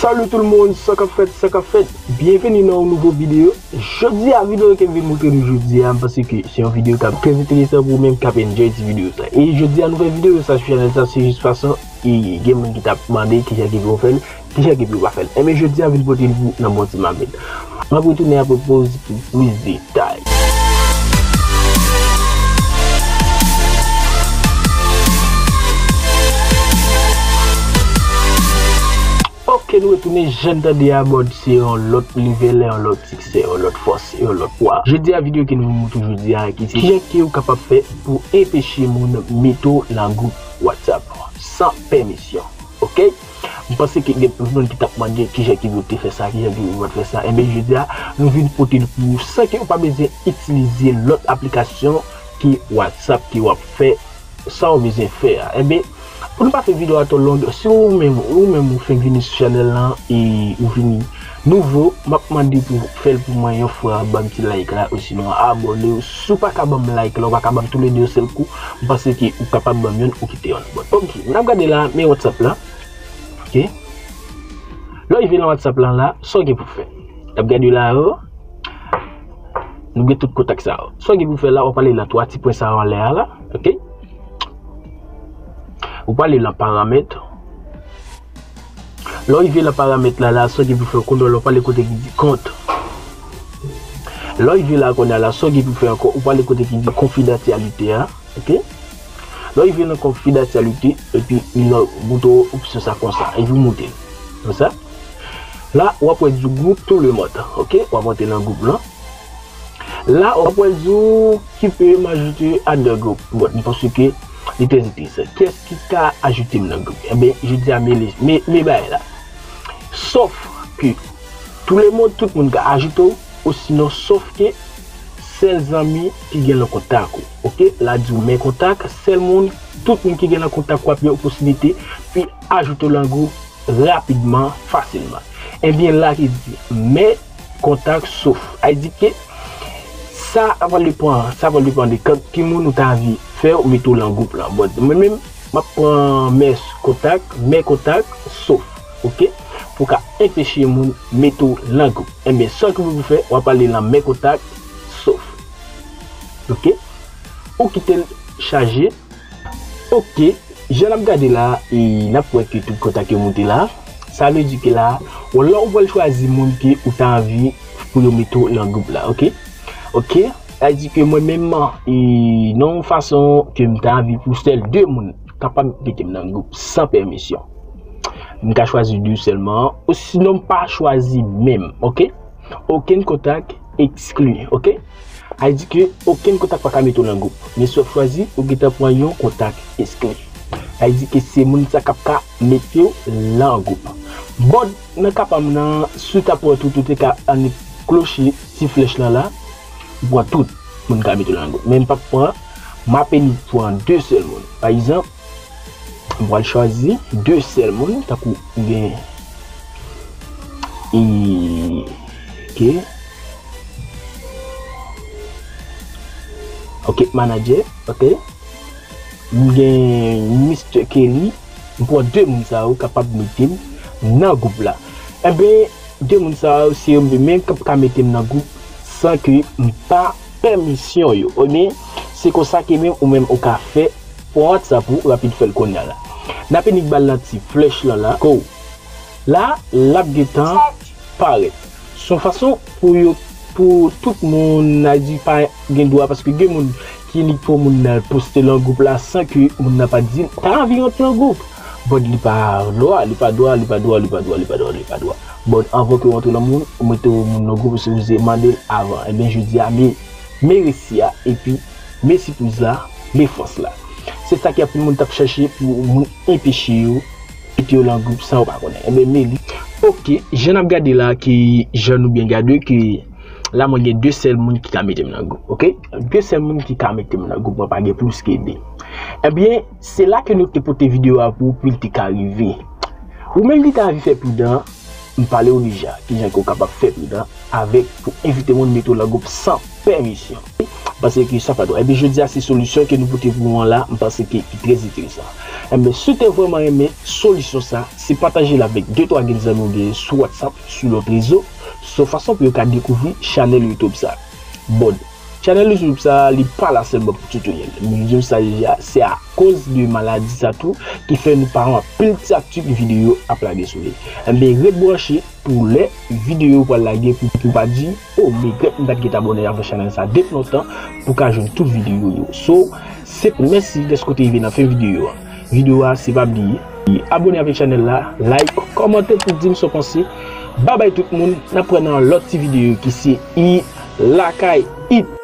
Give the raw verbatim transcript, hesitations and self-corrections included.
Salut tout le monde, sa k ap fèt, sa k ap fèt. Byenveni nan yon nouvo videyo. Jodi a, videyo ke m vin montre nou jodi a, m panse ke se yon videyo k ap trè enteresan pou ou menm k ap enjoy ti videyo sa. E jodi a, nou fè videyo sa sou chanèl sa, se jis fason, e gen moun ki t ap mande kijan ke pou yo fè l, kijan ke pou yo pa fè l. Enben, jodi a, m vin pote l pou nan bon ti mamit. M ap retounen apre poz pou plis detay. Ok, nou retounen, jan n tande a, bòd, se yon lòt level, yon lòt siksè, yon lòt fòs, yon lòt pwa. Jodi a, videyo ke nou vin montre jodi a, ki se kijan ke ou kapab fè pou enpeche moun mete w nan gwoup WhatsApp san pèmisyon. Ok? M panse ke gen plis moun ki t ap mande kijan ke yo te fè sa, kijan ke yo pa t fè sa. Enben, jodi a, nou vin pote l pou ou san ke ou pa bezwen itilize lòt aplikasyon ke WhatsApp ke w ap fè sa w bezwen fè a. Enben, pou nou pa fè videyo a twò long, si ou menm, ou menm ou fenk vini sou chanèl lan e ou vini nouvo, m ap mande pou fè l pou mwen yon fwa, ban m ti like la, osinon abòne w. Si w pa ka ban m like la, ou pa ka ban m toulede yon sèl kou, m panse ke ou kapab ban m yonn, ou kite yonn. Bon, ok, n ap gade la, men WhatsApp la. Ok. Lè w rive nan WhatsApp la, la, sa w gen pou fè? N ap gade la, yo. Nou gen tout kontak sa yo. Sa w gen pou fè la, w ap ale nan twa ti pwen sa yo anlè a la, ok? Ou prale nan paramèt. Lè w rive nan paramèt la, la, sa w gen pou fè kounye a, w prale kote ki di kont. Lè w rive la kounye a la, sa w gen pou fè ankò, ou prale kote ki di konfidansyalite a, ok? Lè w rive nan konfidansyalite, epi li nan bouton opsyon sa konsa, epi w moute l. Konsa. La, w ap wè di gwoup tout le monde, ok? W ap antre nan gwoup lan. La, w ap wè di w qui peut m'ajouter à d'autres groupes. Bon, m panse ke li trè enteresan. Kiyès ki ka ajoute m nan gwoup? Enben, jodi a, men, men, men bagay la. Sof ke tout le monde, tout moun ka ajoute w, osinon sof ke sèl zanmi ki gen nan kontak ou. Ok? La di w men kontak, sèl moun, tout moun ki gen nan kontak ou ap gen posiblite pou ajoute w nan gwoup rapidman, fasilman. Ebyen, la ki di men kontak sof. Sa vle di ke sa va depann, sa va depann de ki moun ou ta anvi fè w mete w nan gwoup lan. Bon, mwen menm, m ap pran men kontak, men kontak sof. Ok? Pou ka enpeche moun mete w nan gwoup. Ebyen, sa ke pou fè, w ap ale nan men kontak sof. Ok? Ou kite l chaje. Ok, jan n ap gade la, e n ap wè ke tout kontak yo moute la. Sa vle di ke la, w, la ou pral chwazi moun ke ou ta anvi pou yo mete w nan gwoup la, ok? Ok, sa vle di ke mwen menm, e, nan yon fason ke m ta anvi pou sèl de moun kapab mete m nan gwoup san pèmisyon. M ka chwazi de sèlman, osinon m pa chwazi menm, ok? Okenn kontak ekskli, ok? Sa vle di ke okenn kontak pa ka mete w nan gwoup. Men si w ap chwazi, ou gentan pran yon kontak ekskli. Sa vle di ke se moun sa k ap ka mete w nan gwoup. Bon, nan ka pa m nan, si w ta pran tout, ou te ka annik kloche ti flèch lan la, ou pran tout moun ka mete w nan gwoup. Men m p ap pran, m ap annik pran de sèl moun. Pa egzanp, m pral chwazi de sèl moun, tankou gen, e, ok. Ok, manadjè, ok. M gen Mister Kelly, m pran de moun sa yo kapab mete m nan gwoup la. Enben, de moun sa yo, se yo menm k ap ka mete m nan gwoup san ke m pa pèmisyon yo. Ebyen, se konsa ke menm ou menm ou ka fè pran WhatsApp ou rapid fè l kounye a la. N ap annik ba l nan ti flèch lan la. Go. La, l ap gentan parèt. Se yon fason pou yo, pou tout moun, sa vle di pa gen dwa, paske gen moun ki nik pran moun nan poste l nan gwoup la san ke moun nan pa di l ta anvi rantre nan gwoup. Bon, li pa dwa, li pa dwa, li pa dwa, li pa dwa, li pa dwa, li pa dwa. Bon, anvan ke w rantre nan moun, ou mete moun nan gwoup, ou sipoze mande l avan. Ebyen, jodi a, men, men resi a, epi men sipriz la, men fòs la. Se sa ke anpil moun t ap chache pou moun enpeche yo mete yo nan gwoup san yo pa konnen. Ebyen, men li. Ok, jan n ap gade la, ki jan nou byen gade, ki la mwen gen de sèl moun ki ka mete m nan gwoup, ok? De sèl moun ki ka mete m nan gwoup, mwen pa gen plis ke de. Ebyen, se la ke nou te pote videyo a pou ou, pou l te ka rive. Ou menm ki ta anvi fè pridan, m pale w deja, kijan ke w kapab fè pridan avèk pou envite moun mete w nan gwoup san pèmisyon. M panse ke sa pa dwa. Epi jodi a se solisyon ke nou pote pou ou an la, m panse ke ki trè enteresan. Enben, si w te vrèman renmen solisyon sa, se pataje l avèk de twa grenn zanmi w genyen sou WhatsApp, sou lòt rezo, se yon fason pou yo ka dekouvri chanèl YouTube sa. Bon, chanèl YouTube sa, li pa la sèlman pou tutoriel. M di w sa deja, se akoz de maladi sa tou ki fè nou pa wè anpil ti aktik videyo ap lage sou li. Enben, ret branche pou lè videyo pral lage pou, pou pa di, oh, regrèt m pa t gen abòne avèk chanèl sa depi lontan pou ka jwenn tout videyo yo. So, se mèsi dèske w te rive nan fen videyo a. Videyo a, se pa bliye abòne avèk chanèl la, like, kòmante pou di m sa w panse. Babay tout moun, n ap wè nan lòt ti videyo ki se I Lakay It.